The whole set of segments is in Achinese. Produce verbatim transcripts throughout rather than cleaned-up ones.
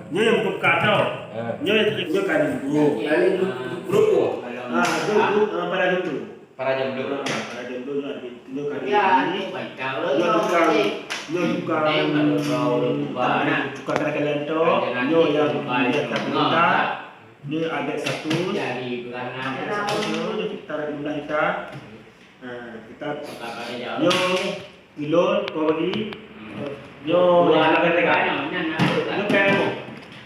Nyoe nyang buka-buka tau. Eh. Nyoe, nyoe kali dua. Kali dua. Ah, dua, dua, ah, pada dua. Para jomblo. Ah, para jomblo nyoe ada, nyoe kali ini. Nyoe tukang, nyoe tukang, tukang kali-kali tu. Nyoe yang biasa minta. Nyoe ada satu. Ada satu, nyoe kita ada jumlah kita. Ah, kita. Nyoe Ilôn, kau bagi. Yo, anak kata kan. Lu kan.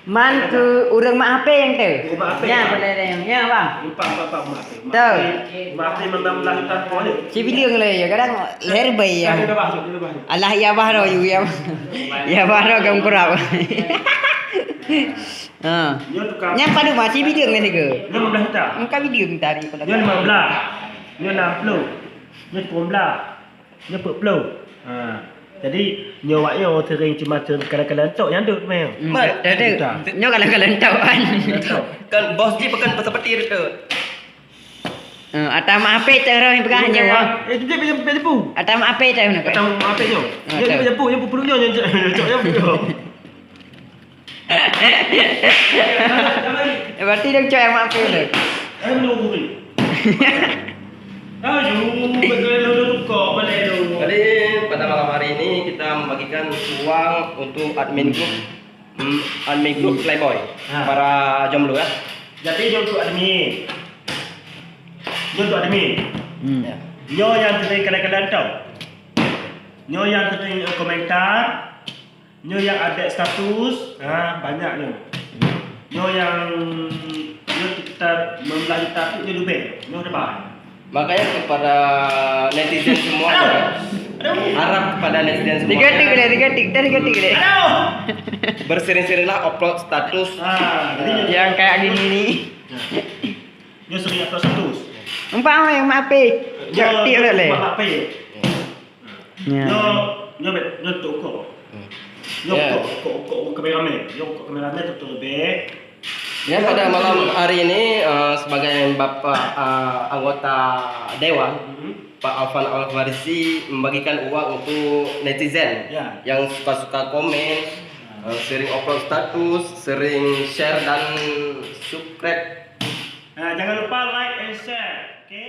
Man keu ureueng mak H P nyang tu? Mak H P. Nya, pada ada yang, nya, bang. Empat, empat, empat, mak H P. Tu. Mak H P memang belah hitam kau ni. Ci bileung le, ya, kadang leher bayi, ya. Dia dah bahas, dia dah bahas. Alah, ya, bah, ro, yu, ya. Ya, bah, ro, gam kurap. Ha. Nyoe tukang. Nyang padum, ci bileung le siku. Nyoe belah hitam. Engka bileung tadi. Nyoe lima belas. Nyoe enam puluh. Nyoe sepuluh belas. Nyoe peuet ploh. Ha. Jadi, nyoe awak nyoe sering cuma kadang-kadang cok nyang dot meh. Hmm, betul, betul. Nyoe kadang-kadang cok kan. Kan bos jih bukan seperti itu. Eh, ata mak apek teuh roh peugah nyoe. Eh, dia punya punya pu. Ata mak apek teuh nak. Ata mak apek nyoe. Ah, dia punya pu, dia pu nyoe, nyoe cok, nyoe cok, nyoe cok. Eh, berarti dia cok yang mak apek tu. Eh, menunggu ni. Ayo, betul dulu kok, boleh dulu. Jadi, pada malam hari ini kita membagikan uang untuk admin grup, hmm, admin grup Playboy, ha, para jomblo ya. Jadi, nyoe untuk admin. Nyoe untuk admin. Hmm. Ya. Nyoe yang sering kadang-kadang tau. Nyoe yang sering komentar. Nyoe yang update status, ha, banyak nyoe. Nyoe yang, nyoe kita membelah hitam tu nyoe lebih, nyoe depan. Makanya kepada netizen semua, aduh, aduh, harap kepada netizen semua, tiga tik deh, tiga tik, tiga tik deh. Aduh. Bersering-seringlah upload status. Ha, jadi yang kayak gini ni. Nyoe sering upload status. Empat orang yang mape. Nyoe, tik nyoe leh. Mak mape. Ya. Nyoe, nyoe bet, nyoe tok kok. Hmm. Nyoe, ya, kok, kok, kok, kok kameramen. Nyoe kok kameramen tok, tok lebih. Ya, pada malam hari ini, eh, sebagai Bapak, eh, anggota Dewan, hmm, Pak Alfan Al-Farisi membagikan uang untuk netizen, ya, yang suka-suka komen, ya, eh, sering upload status, sering share dan subscribe. Nah, jangan lupa like and share, oke?